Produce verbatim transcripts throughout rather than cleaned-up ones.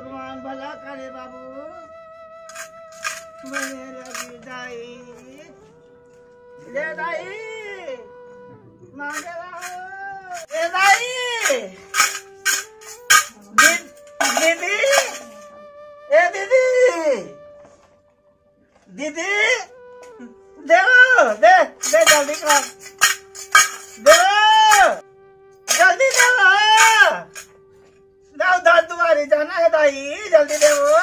भगवान भला करे बाबू। बने लगी दाई। ले दाई। मांगे लाओ। ए दाई। दीदी। ए दीदी। दीदी, देवो, दे, दे जल्दी कर। देवो, जल्दी देवो। दाऊ, दाऊ, तुम्हारी जाना है दाई, जल्दी देवो।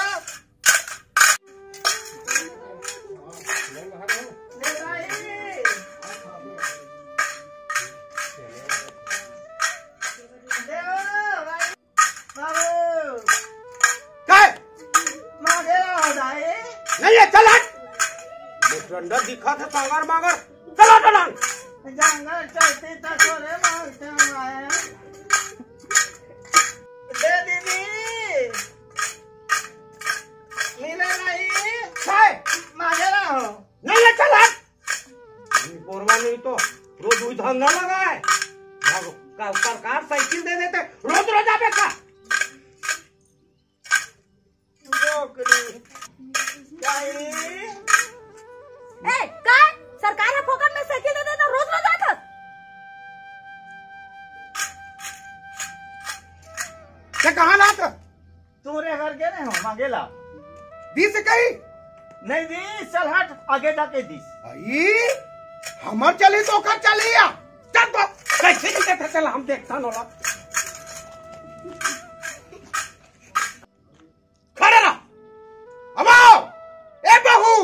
दे दाई। देवो, भाई। बाबू। काय? मांगे रहो दाई। नहीं है, चल हट। डंडा दिखा था, मांगर, मांगर। चल हट, हट। जंगल चलती तो तोरे मांगते हम आए। दे दीदी। मिले नहीं। काय? मांगे रहो। नहीं है, चल हट। बोरवा नहीं तो रोज वही धंधा लगा है। भागो, का सरकार साइकिल दे देते, रोज रोज आवे का? नौकरी। ए, काय? सरकार ह फोकट में साइकिल दे देता, रोज रोज आता। ते कहाँ लात? तोरे घर के नहीं हो, मांगे ला। दिस कही? नहीं दिस, चल हट, आगे जाके दिस। आई, हमर चली तो ओकर चली या। चल तो, कैसे नहीं कहता, चल हम देखता नोला। खड़े रह। अब आओ। ए बहू,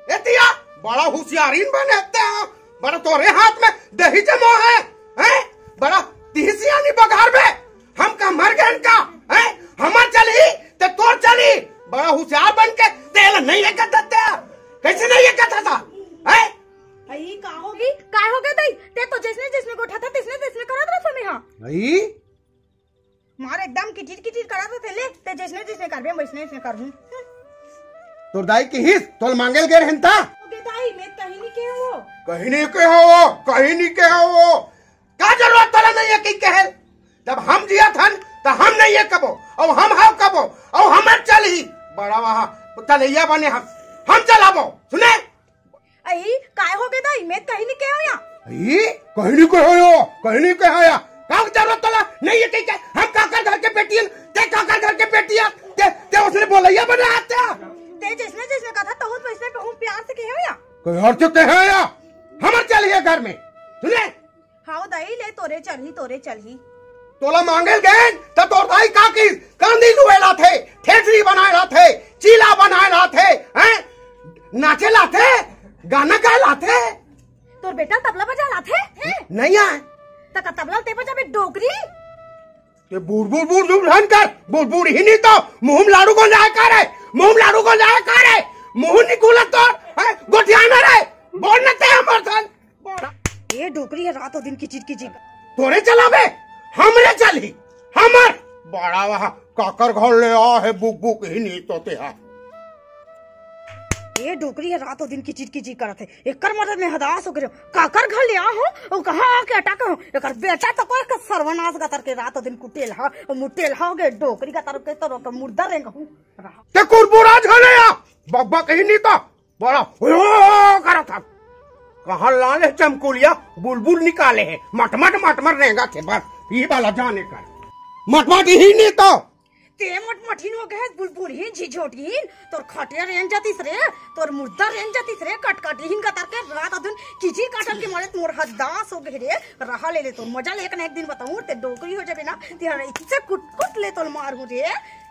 ए तिया, बड़ा हुसियारीन बने ते हैं। बड़ा तोरे हाथ में दही जमा है, हैं? बड़ा तिहसियानी बघार में। हम का मर गए का, हैं? हमर चली, ते तोर चली। बड़ा हुसियार बन के तेल नहीं लेकर देते हैं। कैसे नहीं लेकर था, हैं? अई, का होगी? काय हो गए दाई? ते तो जैसने जैसने गोठा था, तैसने तैसने करत रहा समय हाँ। अई? मार एकदम किटिर किटिर करत रहे ले, ते जैसने जैसने करबे, वैसने वैसने करहूँ। तोर दाई किहिस, तोल मांगेल गे रहन ता? ओके दाई, मैं कहीं नहीं कहे हो। कहीं नहीं कहे हो, कहीं नहीं कहे हो। का जरूरत तोला नहीं है कि कहे? जब हम जिया थन, तो हम नहीं ये कबो, और हम हाव कबो, और हमर चली। बड़ा वहाँ तलैया बने हम, हम चलाबो, सुने? अई, काय हो गए दाई? मैं कहीं नहीं कहे हो या। अई, कहीं नहीं कहे हो, कहीं नहीं कहे हो या। का जरूरत तोला नहीं है कि हम काकर घर के बेटी हन, ते काकर घर के बेटी हन, ते, ते उसने बोलैया बने आता। ते जैसने जैसने कहा था, तो वैसने कहूँ प्यार से कहे हो या। प्यार से कहे हो या। हमर चली घर में, सुने? हाव दाई, ले तोरे चलही, तोरे चलही। तोला मांगेल गेन, त तोर दाई का किस? कांदी लुए लाथे, ठेठरी बनाए लाथे, चीला बनाए लाथे, हैं? नाचे लाथे, गाना गाए लाथे। तोर बेटा तबला बजा लाथे, हैं? नहीं आए। त का तबला ते बजाबे डोकरी? ते बुर बुर बुर बुर हन कर, बुर बुर ही नहीं तो मुंह में लाडू को जाए का रे, मुंह में लाडू को जाए का रे, मुंह निकुलत तोर, हैं? गोठियाना रे, बोल न ते हमर धन। ए डोकरी है रात दिन किचिर किचिर। तोरे चलाबे, हमरे चलही, हमर। बड़ा वहाँ काकर घर ले आ है, बुक बुक ही नहीं तो ते हा। ए डोकरी है रात दिन किचिर किचिर करत है। एकर मतलब मैं हदास हो गए। काकर घर ले आ हो, और कहाँ आके अटक हो? एकर बेटा तो कोई का सर्वनाश गतर के रात दिन कुटेल हा, और मुटेल हा हो गए डोकरी गतर के तो रोक मुर्दा रेंग हूँ। ते कुरबुरा झले आ, बक बक ही नहीं तो। बड़ा हो, हो, हो करत हन। कहाँ लाने चमकुलिया बुलबुल निकाले हे। मटमट मटमट रेंगा थे बस। ई वाला जाने कर। मटमट ही नहीं तो। ते मटमट ही हो गए, बुलबुल ही झिझोट ही। तोर खटिया रेंग जातिस रे, तोर मुर्दा रेंग जातिस रे, कटकट ही गतर के रात अदुन किचिर काटल के मारे तोर हदास हो गए रे। रहा ले ले तोर मजा ले, एक ना एक दिन बताऊँ, ते डोकरी हो जाबे ना, ते हर इसे कुट कुट ले तोर मार हो रे,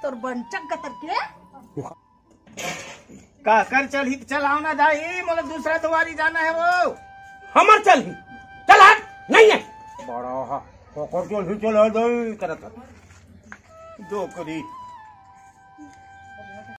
तोर बंचक गतर के। काकर चलही त चलाओ ना दाई, मोला दूसरा दुआरी जाना है वो। हमर चलही, चल हट, नहीं है। बड़ा हा, काकर चलही चला दाई, करत है। डोकरी।